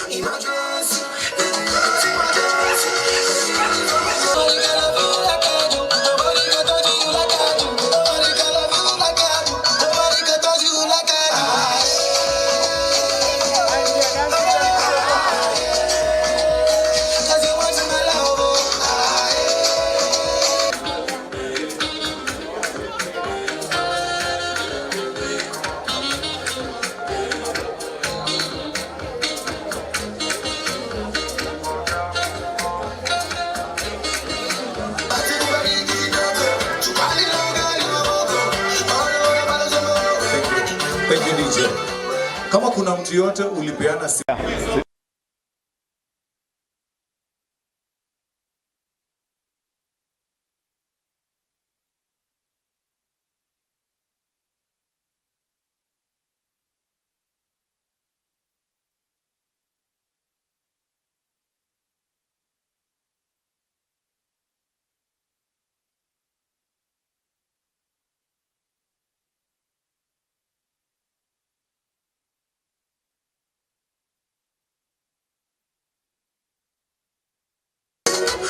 In my dress, in my dress. Nobody can love you like I do. Nobody can touch you like I do. Nobody can love you like I do. Nobody can touch you like I do. 'Cause you want my love, oh. Ah, yeah. Thank you. Thank you, DJ. Kama kuna mtu yote ulipeana simu.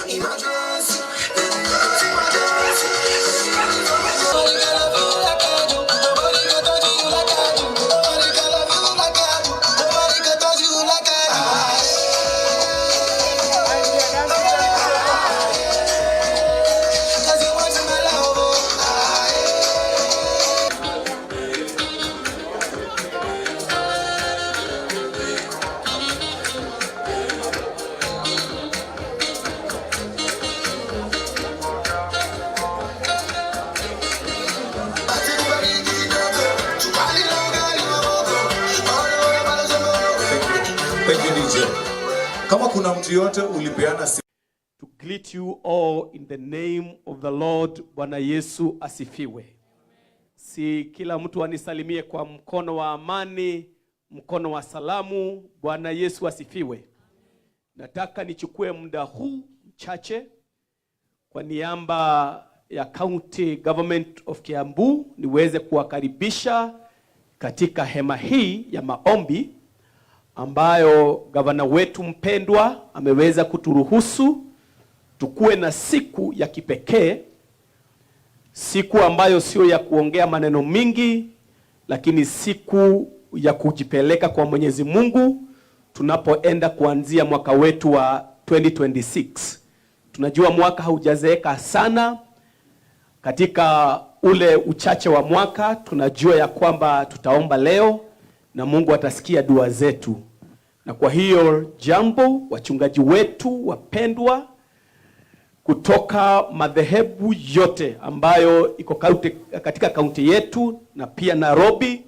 In my dress, in my dress. Nobody can love you like I do. Nobody can touch you like I do. Nobody can love you like I do. Nobody can touch you like I do. 'Cause you want my love, oh. Ah, yeah. Thank you. Thank you, DJ. Kama kuna mtu yote ulipeana simu. To greet you all in the name of the Lord. Bwana Yesu asifiwe. Si kila mtu anisalimie kwa mkono wa amani, mkono wa salamu. Bwana Yesu asifiwe. Nataka nichukue muda huu mchache kwa niaba ya County Government of Kiambu niweze kuwakaribisha katika hema hii ya maombi ambayo gavana wetu mpendwa ameweza kuturuhusu tukuwe na siku ya kipekee, siku ambayo sio ya kuongea maneno mingi, lakini siku ya kujipeleka kwa Mwenyezi Mungu tunapoenda kuanzia mwaka wetu wa 2026. Tunajua mwaka haujazeeka sana. Katika ule uchache wa mwaka tunajua ya kwamba tutaomba leo na Mungu atasikia dua zetu. Na kwa hiyo jambo, wachungaji wetu wapendwa kutoka madhehebu yote ambayo iko katika kaunti yetu na pia Nairobi,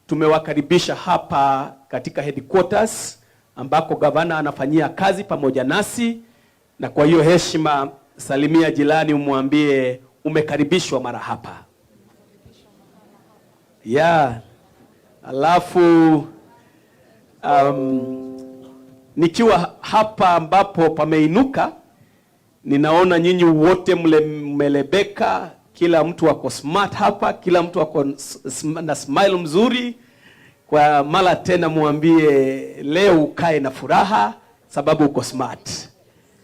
tumewakaribisha hapa katika headquarters ambako gavana anafanyia kazi pamoja nasi. Na kwa hiyo heshima, salimia jirani, umwambie umekaribishwa mara hapa. Yeah. Alafu nikiwa hapa ambapo pameinuka, ninaona nyinyi wote mmelebeka, kila mtu ako smart hapa, kila mtu ako na smile mzuri. Kwa mara tena mwambie leo ukae na furaha sababu uko smart.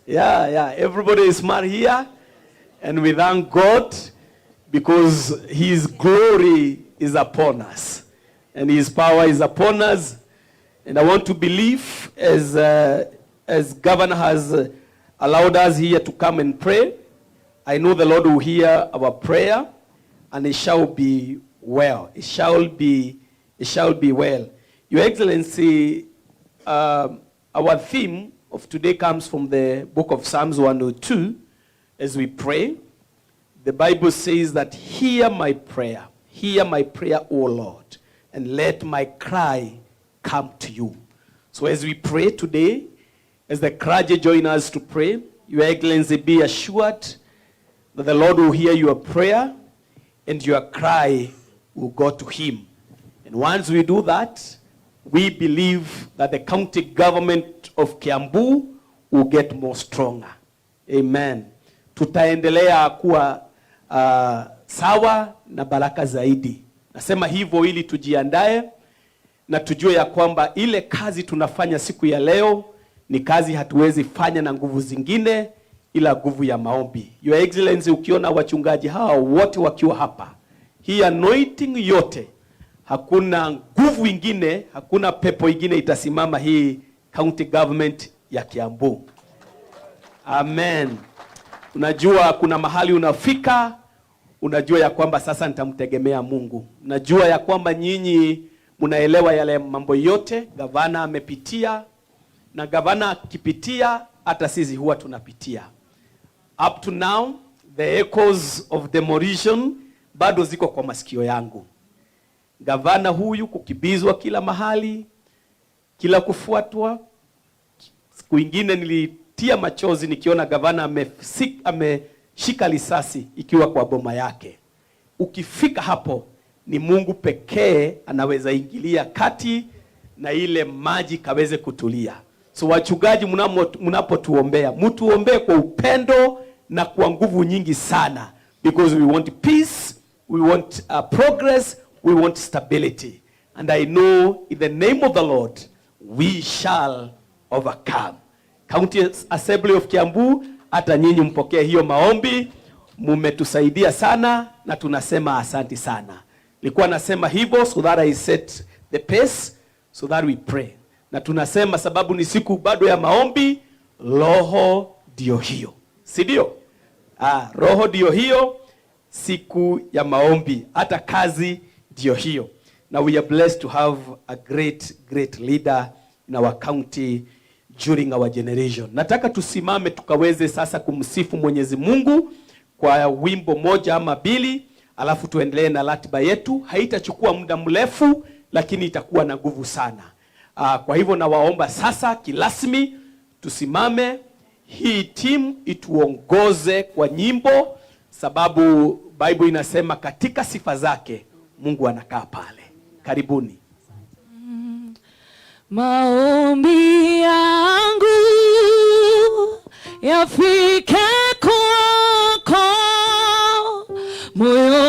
Yeah, everybody is smart here and we thank God because his glory is upon us and his power is upon us. And I want to believe as governor has allowed us here to come and pray, I know the Lord will hear our prayer and it shall be well. It shall be well. Your Excellency, our theme of today comes from the book of Psalms 102 as we pray. The Bible says that, "Hear my prayer, hear my prayer, O Lord, and let my cry come to you." So as we pray today, as the clergy join us to pray, Your Excellency, be assured that the Lord will hear your prayer and your cry will go to him. And once we do that, we believe that the county government of Kiambu will get more stronger. Amen. Tutaendelea kuwa sawa na baraka zaidi. Nasema hivyo ili tujiandae. na tujue ya kwamba ile kazi tunafanya siku ya leo ni kazi hatuwezi fanya na nguvu zingine ila nguvu ya maombi. Your Excellency, ukiona wachungaji hawa wote wakiwa hapa, hii anointing yote, hakuna nguvu ingine, hakuna pepo ingine itasimama hii county government ya Kiambu. Amen. Unajua kuna mahali unafika, unajua ya kwamba sasa nitamtegemea Mungu. Unajua ya kwamba nyinyi mnaelewa yale mambo yote gavana amepitia, na gavana akipitia, hata sisi huwa tunapitia. Up to now the echoes of demolition bado ziko kwa masikio yangu. Gavana huyu kukimbizwa kila mahali, kila kufuatwa. Siku ingine nilitia machozi nikiona gavana ameshika risasi ikiwa kwa boma yake. Ukifika hapo ni Mungu pekee anaweza ingilia kati na ile maji kaweze kutulia. So wachungaji, mnapotuombea, mtuombee kwa upendo na kwa nguvu nyingi sana, because we want peace, we want progress, we want stability. And I know in the name of the Lord we shall overcome. County Assembly of Kiambu, hata nyinyi mpokee hiyo maombi, mumetusaidia sana na tunasema asanti sana. Nilikuwa nasema hivyo so that I set the pace so that we pray. Na tunasema sababu ni siku bado ya maombi, roho ndio hiyo, si ndio? Ah, roho ndio hiyo, siku ya maombi, hata kazi ndio hiyo. Now we are blessed to have a great, great leader in our county during our generation. Nataka tusimame tukaweze sasa kumsifu Mwenyezi Mungu kwa wimbo moja ama mbili, alafu tuendelee na ratiba yetu. Haitachukua muda mrefu, lakini itakuwa na nguvu sana. Kwa hivyo nawaomba sasa kirasmi tusimame, hii timu ituongoze kwa nyimbo, sababu Bible inasema katika sifa zake Mungu anakaa pale. Karibuni. Maombi yangu yafike kwako, moyo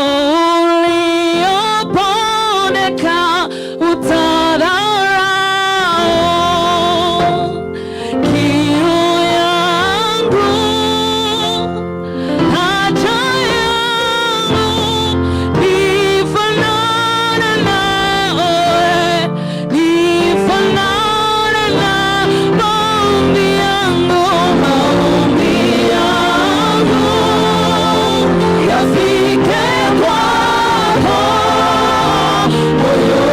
uliopondeka utadharau. Kiu yangu, haja yangu, nifanane nawe, nifanane na maombi yangu, maombi yangu yafike kwako, moyo.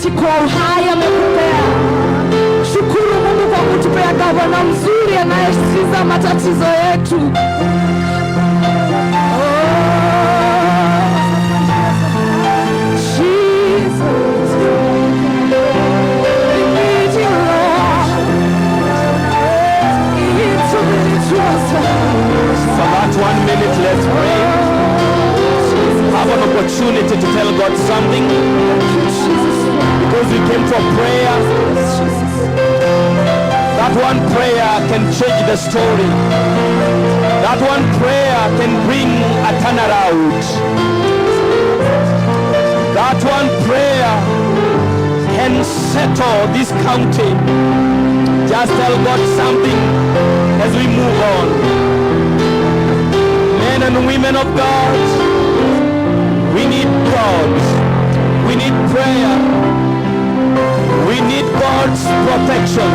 Asanti kwa uhai amekupea. Shukuru Mungu kwa kutupea gavana mzuri anayesikiza matatizo yetu. Oh, Jesus. We need you, Lord. You need to be to us. For that 1 minute, let's pray. Have an opportunity to tell God something Jesus. Because we came for prayer. Jesus. That one prayer can change the story. That one prayer can bring a turnaround. That one prayer can settle this county. Just tell God something as we move on. Men and women of God, we need God. We need prayer. We need God's protection.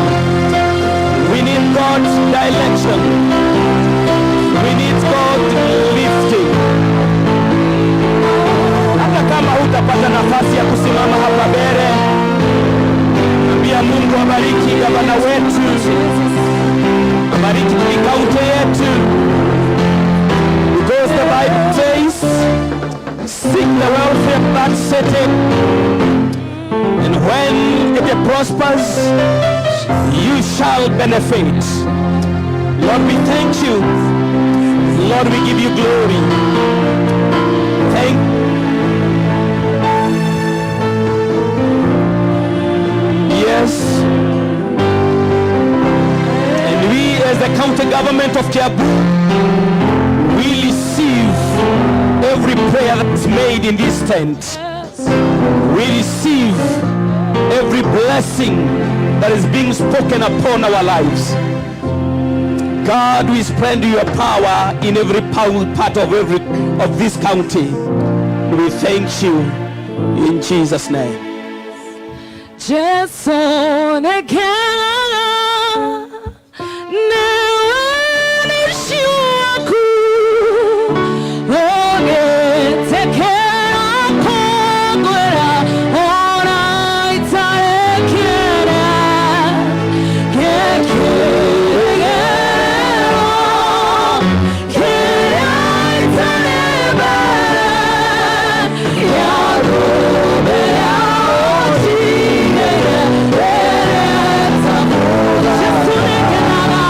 We need God's direction. We need God lifting. Hata kama hutapata nafasi ya kusimama hapa mbele, ambia Mungu abariki gavana wetu, abariki kaunti yetu. Because the Bible says, "Seek the welfare of that city, and when it prospers, you shall benefit." Lord, we thank you. Lord, we give you glory. Thank. Yes. And we, as the county government of Kiambu, we receive every prayer that's made in this tent. We receive every blessing that is being spoken upon our lives. God, we spread your power in every part of every of this county. We thank you in Jesus' name. Jesu nĩngenaga nĩwe nĩci waku ũgĩtĩkĩra kũngwĩra ona itarĩ kĩene gĩkĩrĩgĩrĩro kĩrĩa itarĩ mbere ya thũmbĩ ya ũnjigĩire. Jesu nĩngenaga.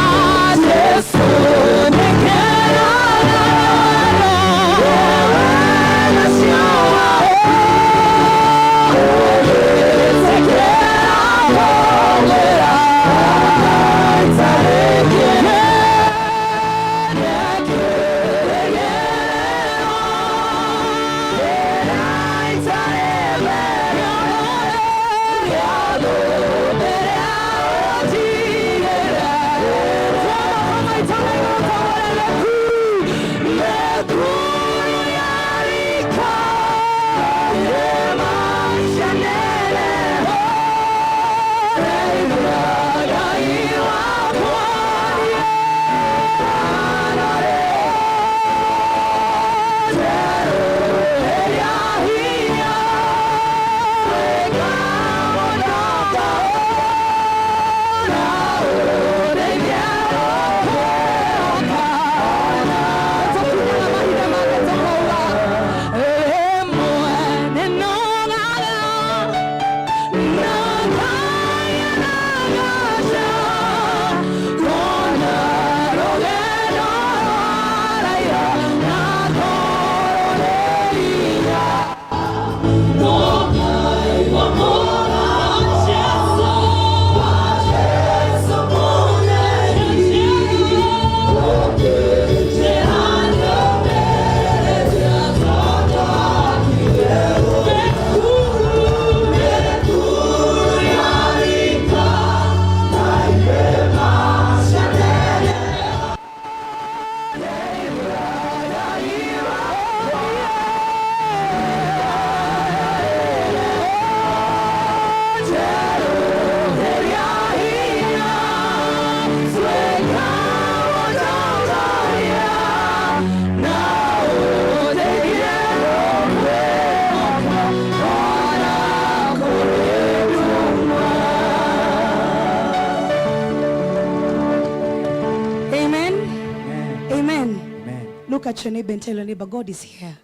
Touch your neighbor and tell your neighbor, God is here.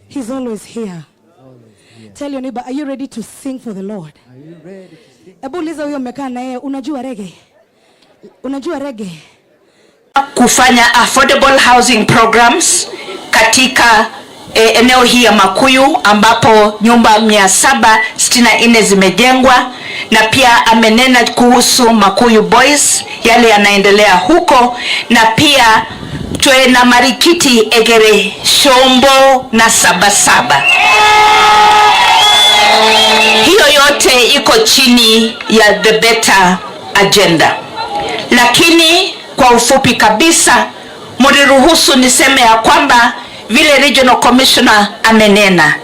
He's always here. Tell your neighbor, are you ready to sing for the Lord? Are you ready to sing? Hebu uliza huyo mmekaa na yeye, unajua reggae? Unajua reggae? Kufanya affordable housing programs katika eneo hii ya Makuyu ambapo nyumba 764 zimejengwa, na pia amenena kuhusu Makuyu Boys, yale yanaendelea huko, na pia twe na Marikiti, Egere, Shombo na Sabasaba. Hiyo yote iko chini ya the Better Agenda, lakini kwa ufupi kabisa, mniruhusu niseme ya kwamba vile Regional Commissioner amenena,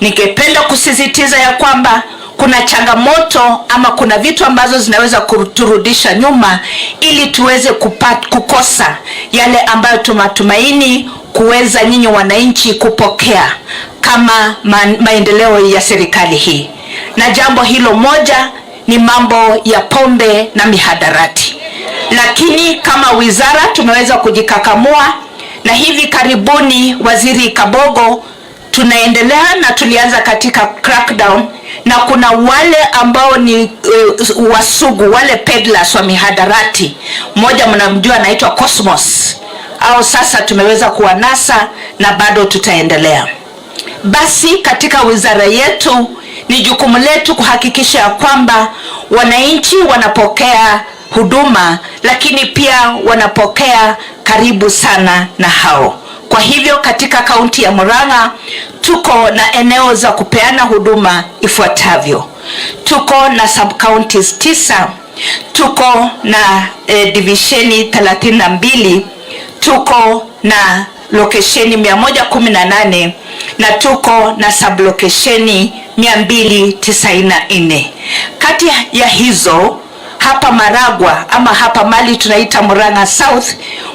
ningependa kusisitiza ya kwamba kuna changamoto ama kuna vitu ambazo zinaweza kuturudisha nyuma ili tuweze kukosa yale ambayo tunatumaini kuweza nyinyi wananchi kupokea kama maendeleo ya serikali hii. Na jambo hilo moja ni mambo ya pombe na mihadarati. Lakini kama wizara tumeweza kujikakamua, na hivi karibuni, Waziri Kabogo, tunaendelea na tulianza katika crackdown, na kuna wale ambao ni wasugu, wale peddlers wa mihadarati. Mmoja mnamjua anaitwa Cosmos, au sasa tumeweza kuwanasa na bado tutaendelea. Basi katika wizara yetu ni jukumu letu kuhakikisha ya kwamba wananchi wanapokea huduma, lakini pia wanapokea karibu sana na hao. Kwa hivyo katika kaunti ya Murang'a tuko na eneo za kupeana huduma ifuatavyo. Tuko na sub counties 9, tuko na divisheni 32, tuko na lokesheni 118 na tuko na sublokesheni 294. Kati ya hizo, hapa Maragua ama hapa mali tunaita Murang'a South,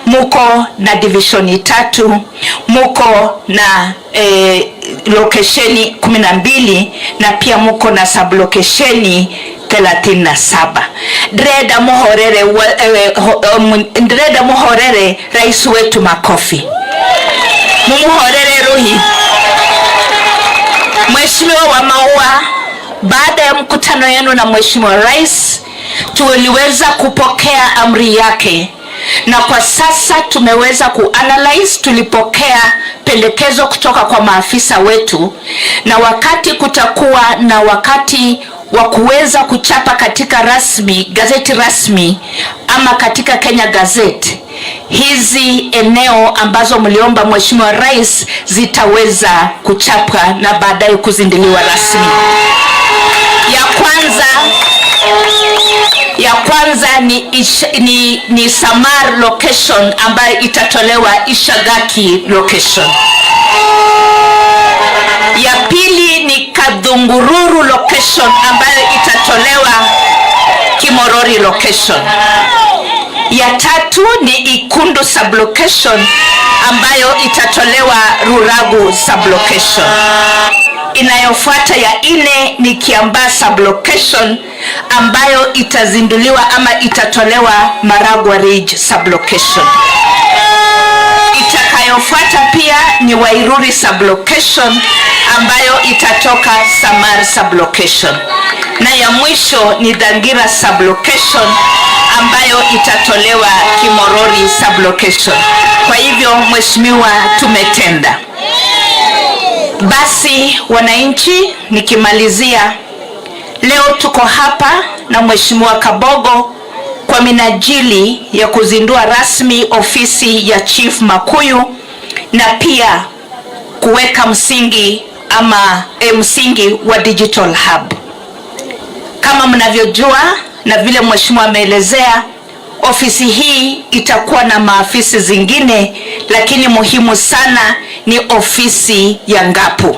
muko na divishoni 3, muko na lokesheni 12 na pia muko na sublokesheni 37. Ndĩrenda muhorere ndĩrenda muhorere rais wetu makofi, mumuhorere ruhi. Mheshimiwa wa Maua, baada ya mkutano yenu na Mheshimiwa Rais, tuliweza kupokea amri yake na kwa sasa tumeweza kuanalyze. Tulipokea pendekezo kutoka kwa maafisa wetu, na wakati kutakuwa na wakati wa kuweza kuchapa katika rasmi gazeti rasmi ama katika Kenya Gazette, hizi eneo ambazo mliomba Mheshimiwa Rais zitaweza kuchapwa na baadaye kuzinduliwa rasmi. Ya kwanza ni Samar location ambayo itatolewa Ishagaki location. Ya pili ni Kadhungururu location ambayo itatolewa Kimorori location. Ya tatu ni Ikundu sublocation ambayo itatolewa Ruragu sublocation. Inayofuata ya nne ni Kiambaa sublocation ambayo itazinduliwa ama itatolewa Maragua Ridge sublocation. Itakayofuata pia ni Wairuri sublocation ambayo itatoka Samar sublocation, na ya mwisho ni Dhangira sublocation ambayo itatolewa Kimorori sublocation. Kwa hivyo, Mheshimiwa, tumetenda. Basi wananchi, nikimalizia, leo tuko hapa na Mheshimiwa Kabogo kwa minajili ya kuzindua rasmi ofisi ya Chief Makuyu na pia kuweka msingi ama msingi wa digital hub. Kama mnavyojua na vile mheshimiwa ameelezea, ofisi hii itakuwa na maafisi zingine, lakini muhimu sana ni ofisi ya Ngapu.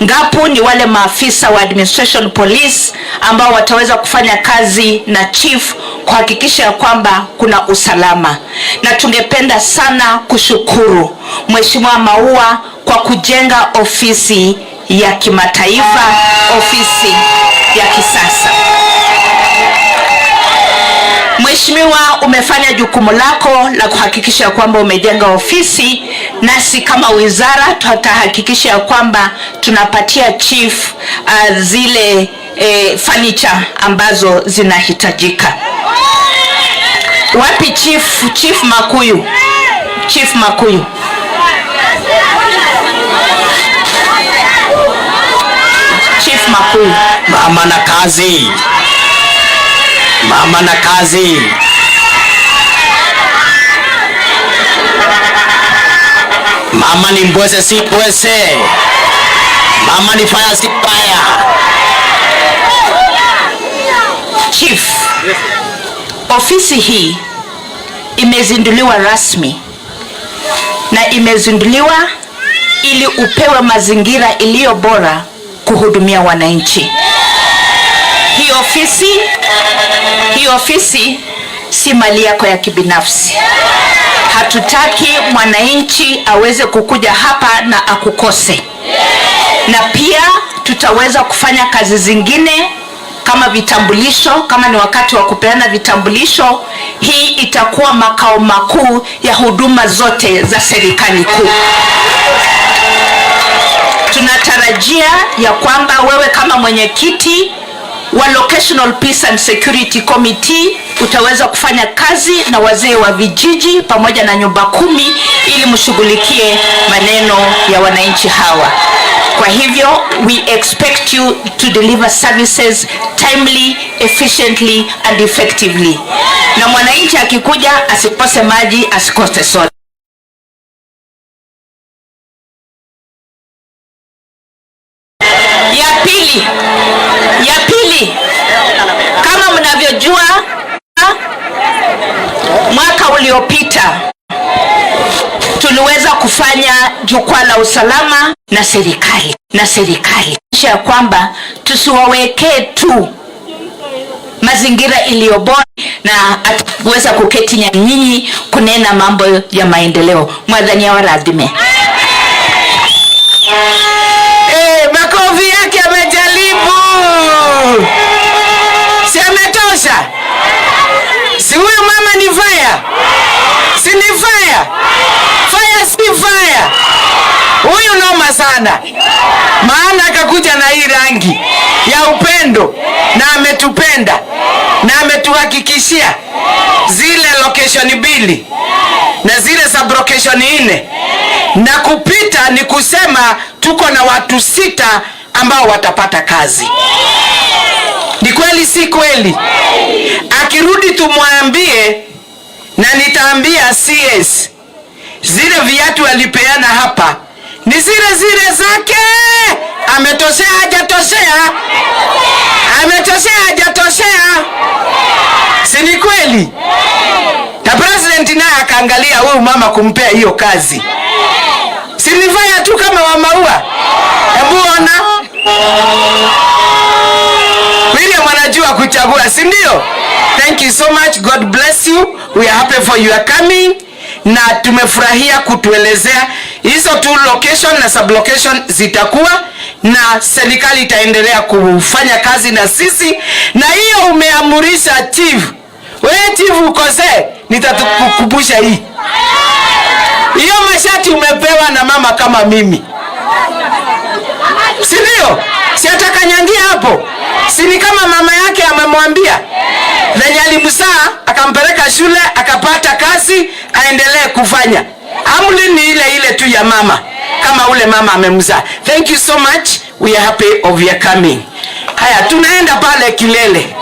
Ngapu ni wale maafisa wa administration police ambao wataweza kufanya kazi na chief kuhakikisha kwamba kuna usalama, na tungependa sana kushukuru Mheshimiwa Maua kwa kujenga ofisi ya kimataifa, ofisi ya kisasa. Mheshimiwa, umefanya jukumu lako la kuhakikisha kwamba umejenga ofisi, nasi kama wizara tutahakikisha kwamba tunapatia chief zile furniture ambazo zinahitajika. Wapi chief? Chief Makuyu, Chief Makuyu. Chief Makuyu. Mama na kazi, mama na kazi. Mama ni mbwese si pwese, mama ni fire si fire. Chief, ofisi hii imezinduliwa rasmi na imezinduliwa ili upewe mazingira iliyo bora kuhudumia wananchi. Hii ofisi si mali yako ya kibinafsi. Hatutaki mwananchi aweze kukuja hapa na akukose. Na pia tutaweza kufanya kazi zingine kama vitambulisho, kama ni wakati wa kupeana vitambulisho. Hii itakuwa makao makuu ya huduma zote za serikali kuu. Tunatarajia ya kwamba wewe kama mwenyekiti wa Locational Peace and Security Committee utaweza kufanya kazi na wazee wa vijiji pamoja na nyumba 10 ili mshughulikie maneno ya wananchi hawa. Kwa hivyo we expect you to deliver services timely, efficiently and effectively. Na mwananchi akikuja asikose maji, asikose soda. Ya pili, kama mnavyojua, mwaka uliopita tuliweza kufanya jukwaa la usalama na serikali, na serikali ya kwamba tusiwawekee tu mazingira iliyo bora na ataweza kuketi na nyinyi kunena mambo ya maendeleo. Mwadhania wa radhime. Makofi yake amejaribu. Si ametosha? Si huyu mama ni fire? Si ni fire? Fire si fire. Huyu noma sana. Maana akakuja na hii rangi ya upendo na ametupenda na ametuhakikishia zile location 2 na zile sub location 4, na kupita ni kusema tuko na watu 6 ambao watapata kazi. Ni kweli si kweli? Akirudi tumwambie, na nitaambia CS zile viatu alipeana hapa ni zile zile zake. Ametoshea hajatoshea? Ametoshea hajatoshea? Si ni kweli? Na president naye akaangalia huyu mama kumpea hiyo kazi. Si ni fire tu kama wa maua? Hebu ona. William anajua kuchagua, si ndio? Thank you so much. God bless you. We are happy for your coming. Na tumefurahia kutuelezea hizo tu location na sublocation zitakuwa, na serikali itaendelea kufanya kazi na sisi. Na hiyo umeamurisha chief. Wewe chief ukosee, nitakukumbusha hii. Hiyo mashati umepewa na mama kama mimi. Si ndio? Si atakanyangia hapo? Si ni kama mama yake amemwambia? Venye alimzaa akampeleka shule akapata kazi aendelee kufanya. Amri ni ile ile tu ya mama, kama ule mama amemzaa. Thank you so much. We are happy of your coming. Haya, tunaenda pale kilele.